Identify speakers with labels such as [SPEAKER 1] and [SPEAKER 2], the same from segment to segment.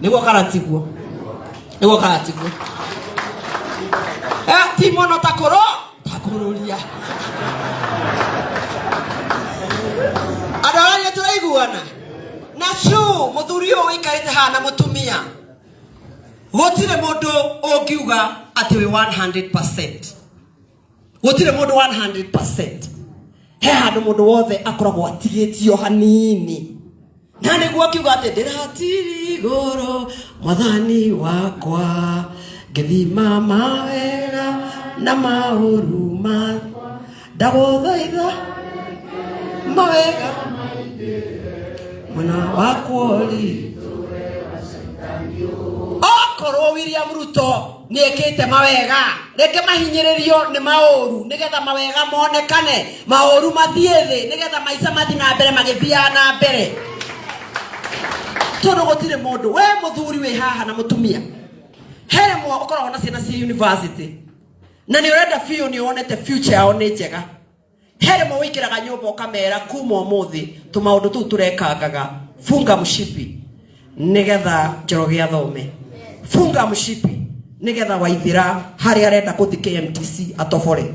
[SPEAKER 1] Nĩguo kana tiguo? Nĩguo kana tiguo? Ti mũno ta kũrũ ta kũrũria. Andũ arĩa tũraiguana na cu mũthuri ũyũ ũikarĩte haha na mũtumia, gũtirĩ mũndũ ũngiuga atĩ wĩ 100%. Gũtirĩ mũndũ 100%. He handũ mũndũ wothe akoragwo atigĩtio hanini, na nĩguo akiuga atĩ ndĩratiri igũrũ mwathani wakwa, ngĩthima mawega na maũru ma ndagũthaitha mawega mwena wakwa ũri. Okorwo William Ruto nĩ ekĩte mawega, reke mahinyĩrĩrio nĩ maũru nĩgetha mawega monekane, maũru mathiĩ thĩ nĩgetha maica mathiĩ na mbere magĩthiaga na mbere, tondũ gũtirĩ mũndũ. We mũthuri wĩ haha na mũtumia, he rĩmwe ũkoragwo na ciana ciĩ university na nĩ ũrenda biũ, nĩ wonete future yao nĩ njega. He rĩmwe wĩingĩraga nyũmba ũkamera, kuma ũmũthĩ tũmaũndũ tũu tũrekangaga, funga mshipi nĩgetha Njoroge athome, funga mshipi nĩgetha Waithĩra harĩa arenda kũthi KMTC atobore,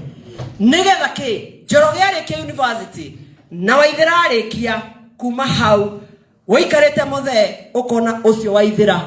[SPEAKER 1] nĩgetha kĩ Njoroge arĩkia university na Waithĩra arĩkia. Kuma hau wĩikarĩte mũthee ũkona ũcio Waithĩra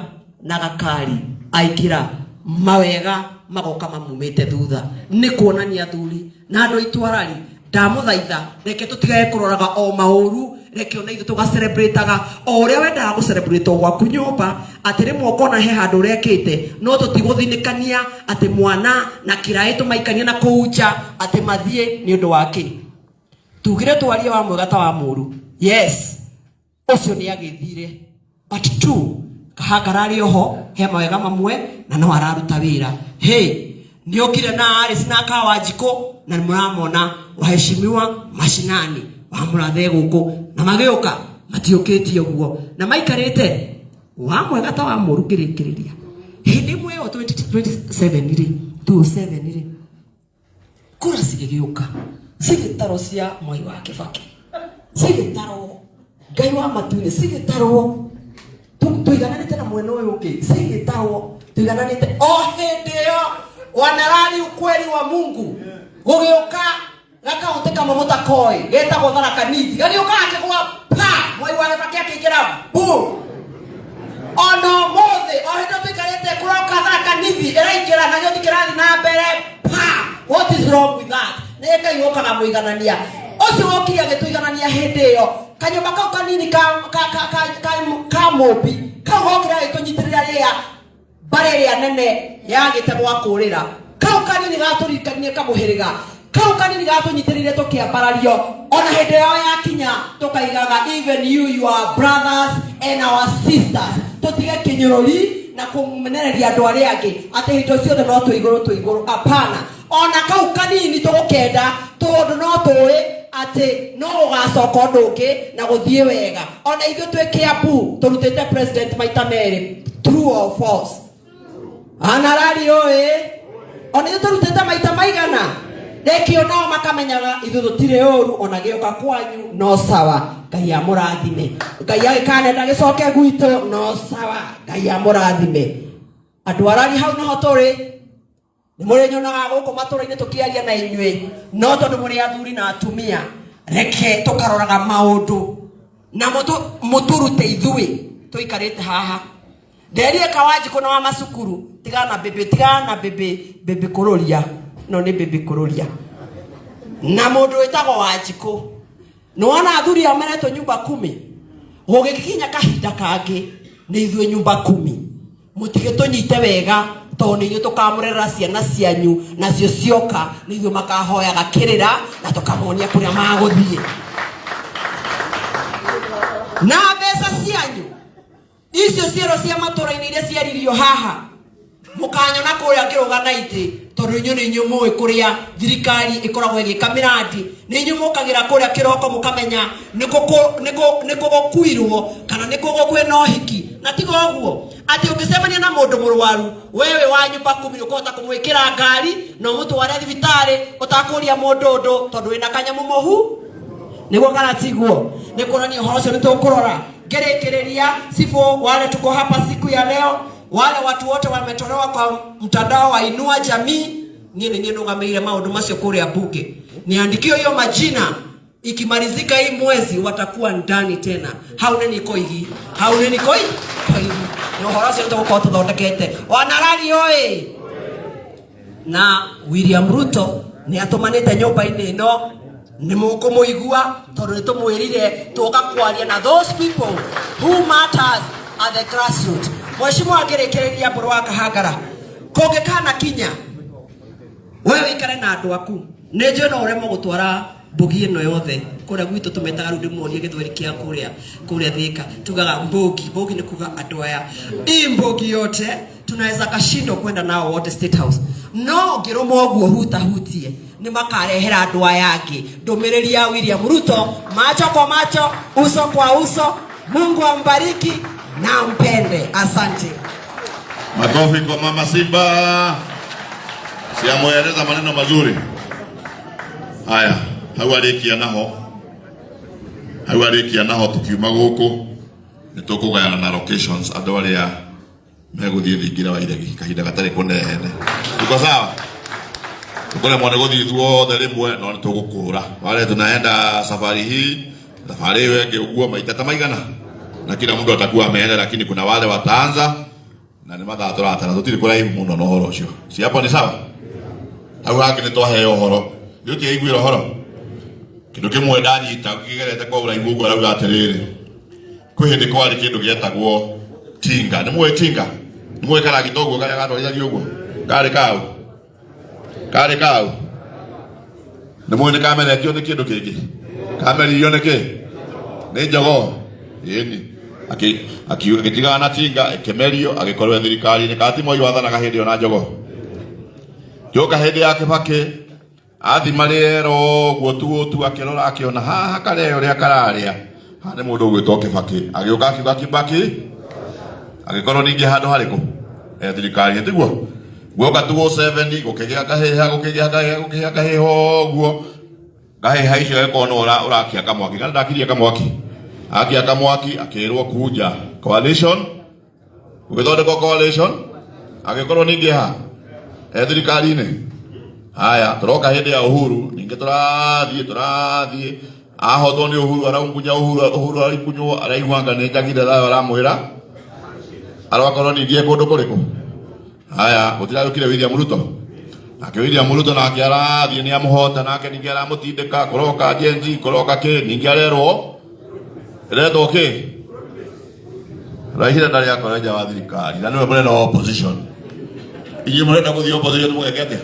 [SPEAKER 1] na gakari aingĩra, mawega magoka mamumĩte thutha. Nĩ kuonania thuri na andũ aitũ arari, ndamũthaitha, reke tũtigage kũroraga o maũru, reke ona ithuĩ tũgacelebrataga o ũrĩa wendaga gũcelebrate o gwaku nyũmba, atĩ rĩmwe ũkona he handũ ũrekĩte, no tũtigũthinĩkania atĩ mwana na kĩraĩ tũmaikanie na kũu nja atĩ mathiĩ nĩ ũndũ wa kĩ. Tugire twarie wa mwega ta wa mũru. Yes, ũcio nĩ agĩthire, but two kaha kararĩ oho, he mawega mamwe na no araruta wĩra. Hey, nĩ okire na Alice na Kawanjikũ na nĩ mũramona waheshimiwa mashinani wa mũrathe gũkũ, na magĩũka matiũkĩtie ũguo na maikarĩte wa mwega ta wa mũru. Ngĩrĩkĩrĩria, hĩndĩ ĩmwe ĩyo 2027 rĩ, 2007 rĩ, kura cigĩgĩũka cigĩtarwo cia Mwai wa Kĩbakĩ, cigĩtarwo, Ngai wa matu-inĩ, cigĩtarwo tũigananĩte na mwena ũyũ ũngĩ, cigĩtarwo tũigananĩte. O hĩndĩ ĩyo wanarari ukweli wa Mungu, gũgĩũka gakaũntĩ kamwe mũtakoĩ getagwo Tharaka Nithi, gagĩũka gakĩgwa pa, Mwai wa Kĩbakĩ akĩingĩra boom. Ona ũmũthĩ o hĩndĩ tũikarĩte kũroka Tharaka Nithi ĩraingĩra na gĩothi kĩrathiĩ na mbere pa. What is wrong with that? Nĩ Ngai wokaga mũiganania ũcio wokire agĩtũiganania hĩndĩ ĩyo. Kanyũmba kau kanini ka mũmbi kau gokire agĩtũnyitĩrĩra rĩrĩa mbarĩ ĩrĩa nene yagĩte gwa kũrĩra. Kau kanini gatũririkanie kamũhĩrĩga kau kanini gatũnyitĩrĩire tũkĩambarario. Ona hĩndĩ yao yakinya tũkaigaga, even you, you are brothers and our sisters. Tũtige kĩnyũrũri na kũmenereria andũ arĩa angĩ atĩ hingo ciothe no twĩ igũrũ, twĩ igũrũ. Hapana, ona kau kanini tũgũkenda, tondũ no tũĩ atĩ no gũgacoka ũndũ ũngĩ na gũthiĩ wega. Ona ithuĩ twĩ Kiambu tũrutĩte president maita merĩ. True or false? Anarari ũĩ ona ithuĩ tũrutĩte maita maigana? Rekio nao makamenyaga ithuĩ tũtirĩ ũru, ona gĩũka kwanyu no sawa. Ngai amũrathime. Ngai agĩkanenda gĩcoke gwitũ no sawa. Ngai amũrathime. Andũ arari, hau noho tũrĩ. Nĩ mũrĩnyonaga gũkũ matũra-inĩ tũkĩaria na inyuĩ, no tondũ mũrĩ athuri na atumia, reke tũkaroraga maũndũ na mũtũrute ithuĩ tũikarĩte haha. Nderie Kawanjikũ na wa macukuru, tigana na bĩbĩ, tigana na bĩbĩ, bĩbĩ kũrũria no nĩ bĩbĩ kũrũria na mũndũ wĩtagwo Wanjikũ. Nĩ wona athuri aya meretwo nyumba kumi, gũgĩkinya kahinda kangĩ nĩ ithuĩ nyumba kumi. Mũtige tũnyite wega, tondũ nĩ ithuĩ tũkamũrerera ciana cianyu, nacio cioka nĩ ithuĩ makahoyaga kĩrĩra na tũkamonia kũrĩa magũthiĩ na mbeca cianyu icio ciero cia matũra-inĩ iria ciaririo haha. Mũkanyona kũrĩa ngĩrũga na itĩ, tondũ inyuĩ nĩ inyuĩ mũĩ kũrĩa thirikari ĩkoragwo ĩgĩka mĩrandi. Nĩ inyuĩ mũkagĩra kũrĩa kĩroko mũkamenya nĩkũ gũkuirwo kana nĩkũ kwĩna ũhiki. Na tiga ũguo, atĩ ũngĩcemania na mũndũ mũrwaru, wewe wa nyumba kumi ũkũhota kũmwĩkĩra ngari na ũmũtware thibitarĩ ũtakũria mũndũ ũndũ, tondũ wĩna kanyamũ mũhu. Nĩguo kana tiguo? Nĩ kuonania ũhoro ũcio nĩ tũkũrora. Ngĩrĩkĩrĩria, sifo wale tuko hapa siku ya leo, wale watu wote wametolewa kwa mtandao wa Inua Jamii, niĩ nĩ niĩ nũgamĩrĩire maũndũ macio kũrĩa bunge. Niandikio hiyo majina, ikimalizika hii mwezi watakuwa ndani tena. Hau nĩ nikoigi, hau nĩ nikoi koigi. Na ũhoro ũcio nĩtũgũkorwo tũthondekete. Wanarari oĩ! Na William Ruto nĩ atũmanĩte nyũmba-inĩ ĩno, nĩ mũkũmũigua tondũ nĩ tũmwĩrire tũka kwaria na those people who matters at the grassroots. Mheshimiwa, ngĩrĩkĩrĩria Mbũrũ wa Kahangara, kũngĩkana kinya we wĩikare na andũ aku, nĩ njũĩ no ũremwo gũtwara mbugi ĩno yothe kũrĩa gwitũ tũmetaga rĩu ndĩmuonie gĩthweri kĩa kũrĩa kũrĩa Thĩka, tugaga mbogi. Mbogi nĩ kuga andũ aya. Hii mbogi yote tunaweza kashindwa kwenda nao wote State House, no ngĩrũma ũguo hutahutie nĩ makarehera andũ aya angĩ ndũmĩrĩri ya William Ruto, macho kwa macho, uso kwa uso. Mungu ambariki na ampende. Asante.
[SPEAKER 2] Makofi kwa Mama Simba. Siamueleza maneno mazuri. Haya, hau arĩkia naho. Hau arĩkia naho tukiuma gũkũ nĩ tũkũgayana na locations andũ arĩa megũthiĩ thingira wa iregi kahinda gatarĩ kũnene. Tuko sawa? Tũkũremwo nĩ gũthiĩ ithuothe rĩmwe no nĩ tũgũkũra. Wale tunaenda safari hii, safari hiyo ĩngĩ ũguo maita ta maigana, na kila mtu atakuwa ameenda, lakini kuna wale wataanza na nĩ mathaa tũratara, tũtirĩ kũraihu mũno na ũhoro ũcio. Si hapo ni sawa? Hau hangĩ nĩ twaheo ũhoro, nĩ ũtiaiguĩra ũhoro kĩndũ kĩmwe ndanyita kĩgerete kwa ũraihu ũguo, arauga atĩrĩrĩ, kwĩ hĩndĩ kwarĩ kĩndũ gĩetagwo tinga. Nĩ mũĩ tinga? Nĩ mũĩ karagita ũguo karĩa gatwarithagio ũguo karĩ kaũ karĩ kaũ? Nĩ mũĩ nĩ kameretio nĩ kĩndũ kĩngĩ, kameririo nĩ kĩ? Nĩ jogoo. Ĩni agĩtigana na tinga ĩkĩmerio, agĩkorwo thirikari-inĩ. Kana ti Moi wathanaga hĩndĩ ĩyo na jogoo? Gĩũka hĩndĩ ya Kĩbakĩ, athima rĩera ũguo tu akĩrora, akĩona haha karĩa ũrĩa kararĩa haha nĩ mũndũ ũgwĩtwo Kĩbakĩ. Agĩũka akiuga Kibaki, agĩkorwo ningĩ handũ harĩkũ thirikari, tiguo? Guoka 2007 gũkĩgĩa kahĩha, gũkĩgĩa kahĩha, gũkĩgĩa kahĩha ũguo. Kahĩha icio agĩkorwo no ũrakia kamwaki, kana ndakirie kamwaki, akia kamwaki, akĩrwo kunja coalition, gũgĩthondekwo coalition, agĩkorwo ningĩ ha thirikari-inĩ. Haya, tũroka hĩndĩ ya Uhuru ningĩ, tũrathiĩ tũrathiĩ, ahotwo nĩ Uhuru, araungunya Uhuru, Uhuru araikunywo, araigua anga nĩ njagire thayũ, aramwĩra arokorwo ningĩ e kũndũ kũrĩkũ. Haya, gũtiragĩũkire William Ruto, nake William Ruto nake arathiĩ nĩ amũhota, nake ningĩ aramũtindĩka, kũroka Gen Z, kũroka kĩ, ningĩ arerwo ĩretwo kĩ. Raila ndarĩ akorwo nja wa thirikari na nĩwe mũnene wa opposition. Inyuĩ mũrenda gũthiĩ opposition mũgeke atĩa?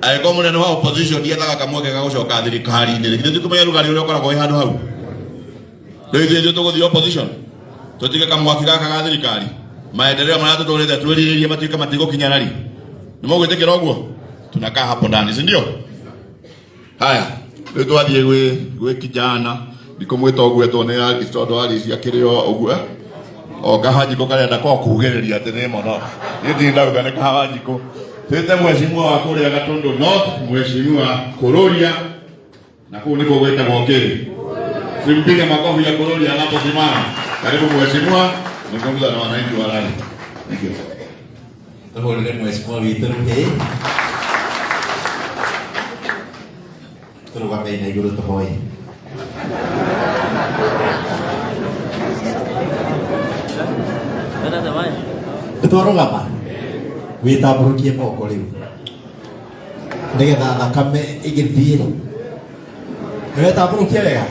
[SPEAKER 2] Angĩkorwo mũnene wa opposition ethaga kamweke ga gũcoka thirikari-inĩ, githĩ ti kũmenya rugarĩ ũrĩa ũkoragwo wĩ handũ hau? Rĩu ithuĩ ithuĩ tũgũthiĩ opposition tũtige kamwaki gaka ga thirikari, maendeleo marĩa tũtũrĩte twĩrirĩrie matuĩke matigũkinya rari? Nĩ mũgwĩtĩkĩra ũguo? Tunakaa hapo ndani, si ndio? Haya, rĩu twathiĩ gwĩ kijana, ndikũmwĩta ũguo etwo nĩ Alice tondũ Alice akĩrĩ o ũguo o kahanjikũ karenda ko kugĩrĩria atĩ nĩ mũno. Niĩ ndirĩ ndauga nĩ kahanjikũ. Twĩte mheshimiwa wa kũrĩa Gatundu North, mheshimiwa Kururia, na kũu nĩkuo gwĩtagwo kĩ? Simpige makofi ya Kururia anaposimama. Karibu mheshimiwa, zungumza na wananchi wa Lari. Thank you.
[SPEAKER 3] Tũhũrĩre mheshimiwa witũ rũhĩ, tũrũgamei na igũrũ tũhoe. Nĩtwarũgama, wĩtambũrũkie moko rĩu nĩgetha thakame ĩgĩthiĩ. Nĩwetambũrũkia wega,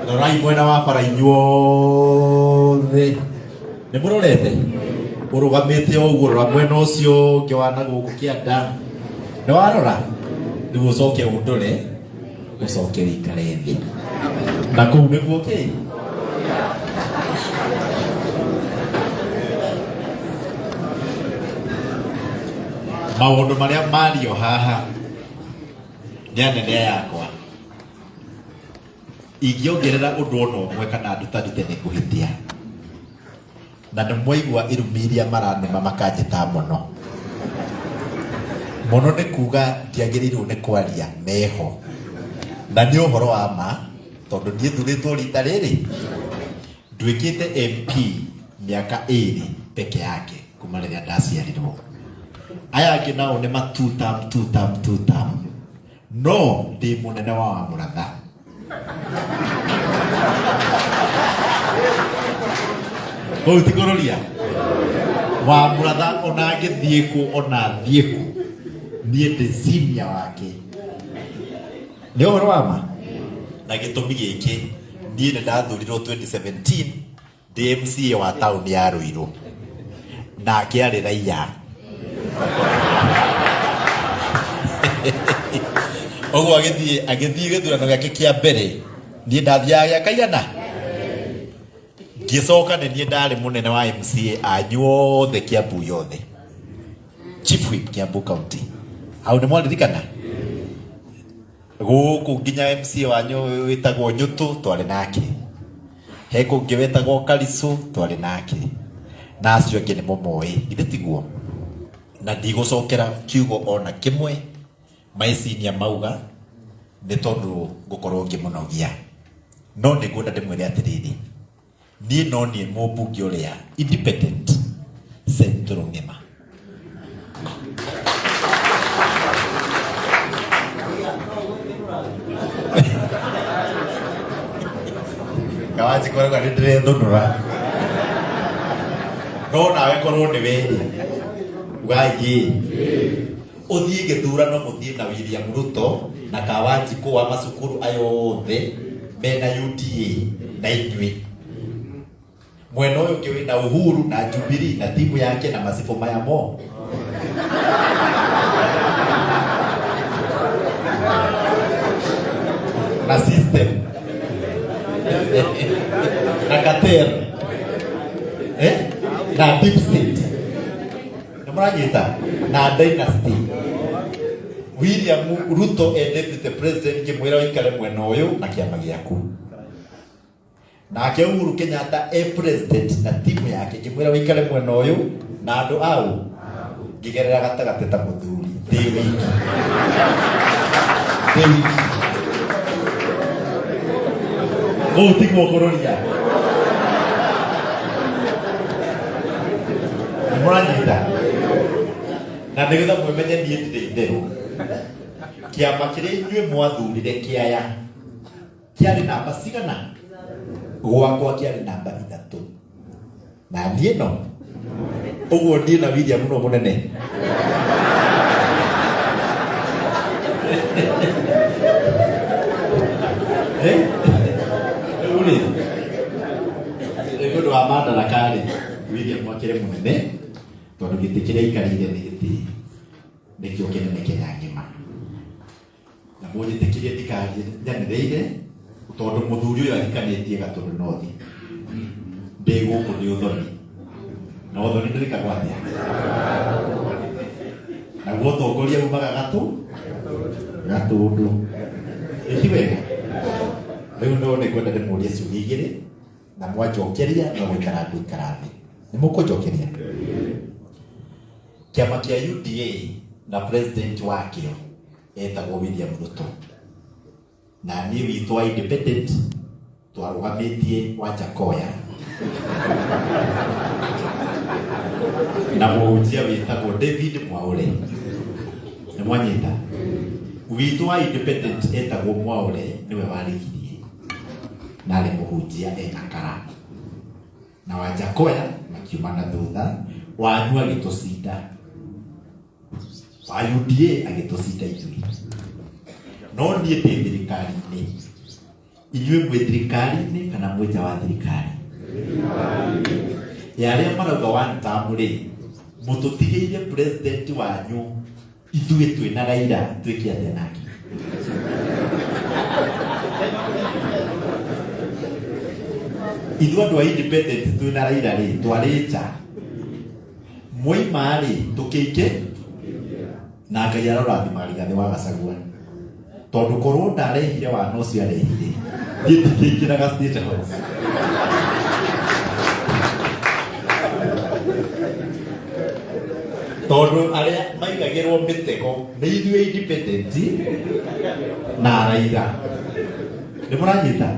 [SPEAKER 3] rorai mwena wa bara inyuothe, nĩ mũrorete ũrũgamĩte o ũguo, rora mwena ũcio ũngĩ wa na gũkũ kĩanda, nĩ warora, rĩu ũcoke ũndore, ũcoke wĩikare thĩ na kũu nĩguo kĩ. Maũndũ marĩa mario haha nĩ anene aya akwa, ingĩongerera ũndũ ona ũmwe kana ndutarute nĩ ngũhĩtia. Na nĩ mwaigua irumi iria maranĩma makanjĩta mũno mũno, nĩ kuga ndiagĩrĩirwo nĩ kwaria meho, na nĩ ũhoro wa ma tondũ niĩ thurĩtwo rita rĩrĩ. Nduĩkĩte MP mĩaka ĩrĩ peke yake kuma rĩrĩa ndaciarirwo. Aya angĩ nao nĩ ma two term, two term, two term. No ndĩ mũnene wa Wamũratha. Kũu ti kũrũria. Wamũratha ona angĩthiĩ kũ ona athiĩ kũ, niĩ ndĩ senior wake. Nĩ ũhoro wa ma? Na gĩtũmi gĩkĩ, niĩ nĩ ndathurirwo 2017 ndĩ MCA wa taũni ya Ruiru, nake arĩ raiya. Ũguo agĩthiĩ gĩthurano gĩake kĩa mbere, niĩ ndathiaga gĩa kaigana, ngĩcoka nĩ niĩ ndarĩ mũnene wa MCA anyu othe Kiambu yothe, Chief Whip Kiambu County. Hau nĩ mwaririkana? Gũkũ nginya MCA wanyu wĩtagwo Nyũtũ twarĩ nake, he kũngĩ wetagwo Karicũ twarĩ nake, na acio angĩ nĩ mũmoĩ, githĩ tiguo? Na ndigũcokera kiugo ona kĩmwe my senior mauga, nĩ tondũ ngũkorwo ngĩmũnogia. No nĩ ngwenda ndĩmwĩre atĩrĩrĩ, niĩ no niĩ mũmbunge ũrĩa independent Central ng'ima. Kawanjikũ arauga nĩ ndĩrethũnũra, no nawe korwo nĩ werĩ ugai ĩ ũthiĩ gĩthurano mũthiĩ na William Ruto na Kawanjikũ wa macukuru aya othe mena UDA na inyuĩ mwena ũyũ ũngĩ wĩna Uhuru na Jubilee na timu yake na macibũ maya mo na system na cartel eh? Na deep state nĩ mũranyita na dynasty. William Ruto e deputy president ngĩmwĩra ũikare mwena ũyũ na kĩama gĩaku, nake Uhuru Kenyatta e president na timu yake ngĩmwĩra ũikare mwena ũyũ na andũ au, ngĩgerera gatagatĩ ta mũthuri ndĩ wiki, ndĩ wiki. Kũu tiguo kũrũria. Nĩ mũranyita? Na nĩgetha mwĩmenye niĩ ndirĩ itherũ, kĩama kĩrĩa inyuĩ mwathurire kĩaya kĩarĩ namba cigana? Gwakwa kĩarĩ namba 3, na niĩ no ũguo niĩ na William no mũnene. Eh? Rĩu rĩ, nĩ ũndũ wa madaraka rĩ, William akĩrĩ mũnene tondũ gĩtĩ kĩrĩa aikarĩire nĩ gĩtĩ nĩkĩo kĩnene Kenya ng'ima. Na mũnjĩtĩkĩrie ndikarie nyanĩrĩire tondũ mũthuri ũyũ ahikanĩtie Gatũndũ North, ndĩ gũkũ nĩ ũthoni, na ũthoni ndwĩkagwo atĩa? Naguo ũtongoria umaga Gatũndũ. Ĩti wega? Rĩu no nĩ ngwenda ndĩmũrie ciũria igĩrĩ, na mwanjokeria no gũikara ngũikara thĩ. Nĩ mũkũnjokeria? Kĩama kĩa UDA na president wakĩo etagwo William Ruto, na niĩ witũ wa independent twarũgamĩtie Wajackoya na mũhunjia wĩtagwo David Mwaure. Nĩ mwanyita? Witũ wa independent etagwo Mwaure, nĩwe warĩkirie na arĩ mũhunjia ena kara, na Wajackoya makiuma na thutha wanyu agĩtũcinda, wa UDA agĩtũcinda ithuĩ. No niĩ ndĩ thirikari-inĩ, inyuĩ mwĩ thirikari-inĩ kana mwĩ nja wa thirikari? Ya arĩa marauga one term rĩ, mũtũtigĩire president wanyu ithuĩ twĩ na Raila, twĩke atĩa nake? Ithuĩ andũ a independent twĩ na Raila rĩ, twarĩ nja, mwaima rĩ, tũkĩingĩ na Ngai arorathima Rigathĩ wa Gachagua, tondũ korwo ndarehire wana ũcio arehire, niĩ ndingĩingĩraga State House. Tondũ arĩa maigagĩrwo mĩtego nĩ ithuĩ independent na Raila. Nĩ mũranyita?